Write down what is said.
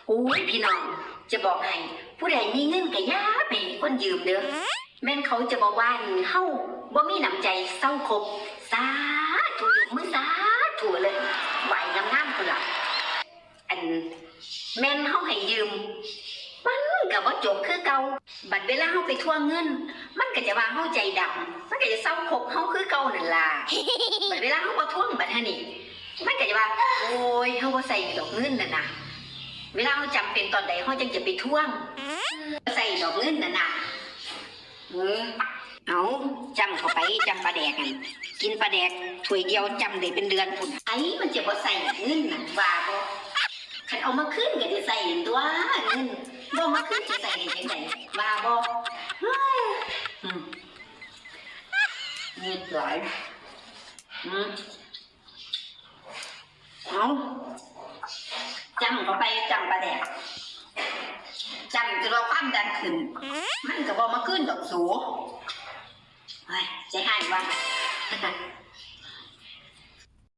ໂອ້ຍ ພີ່ນ້ອງ ຈະບອກໃຫ້ ຜູ້ໃດມີເງິນກະຢ່າໄປໃຫ້ຄົນຢືມເດີ້ ແມ່ນເຂົາຈະບອກວ່າ ເຮົາບໍ່ມີນ້ຳໃຈ ເຊົາຄົບ ສາທຸ ຍົກມືສາທຸເລີຍ ໄຫວ້ງາມໆ ພຸ້ນລະ ອັນ ແມ່ນເຮົາໃຫ້ຢືມ ມັນກະບໍ່ຈົບຄືເກົ່າ ບັດເວລາເຮົາໄປທວງເງິນ ມັນກະຈະວ່າເຮົາໃຈດຳ ມັນກະຈະເຊົາຄົບເຮົາຄືເກົ່ານັ້ນລະ ບັດເວລາເຮົາບໍ່ທວງ ບັດຫັ້ນນີ້ ມັນກະຈະວ່າ ໂອ້ຍ ເຮົາບໍ່ໃຊ້ດອກເງິນນັ້ນນະ ເວລາເຮົາຈຳເປັນຕອນໃດ ເຮົາຈັ່ງຈະໄປທວງ ບໍ່ໃຊ້ດອກເງິນນັ້ນນະ ເອີ ເອົາ ຈ້ຳເຂົ້າໄປ ຈ້ຳປາແດກຫັ້ນ ກິນປາແດກຖ້ວຍດຽວ ຈ້ຳໄດ້ເປັນເດືອນພຸ້ນ ໃຜມັນຈະບໍ່ໃຊ້ເງິນນັ້ນ ວ່າບໍ່ ຄັນເອົາມາຄືນກະໄດ້ໃຊ້ຫັ້ນຕົວະ ເງິນ ບໍ່ເອົາມາຄືນຊິໃຊ້ໄດ້ຈັ່ງໃດ ວ່າບໍ່ ເຮີ້ຍ ອືມ ງຶດຫຼາຍ ອືມ ເອົາ ຈ້ຳເຂົ້າໄປ ຈ້ຳປາແດກ ຈ້ຳຈົນວ່າຄວາມດັນຂຶ້ນ ມັນກະບໍ່ມາຄືນດອກສູ ໂອ້ຍ ໃຈຮ້າຍວ່າ.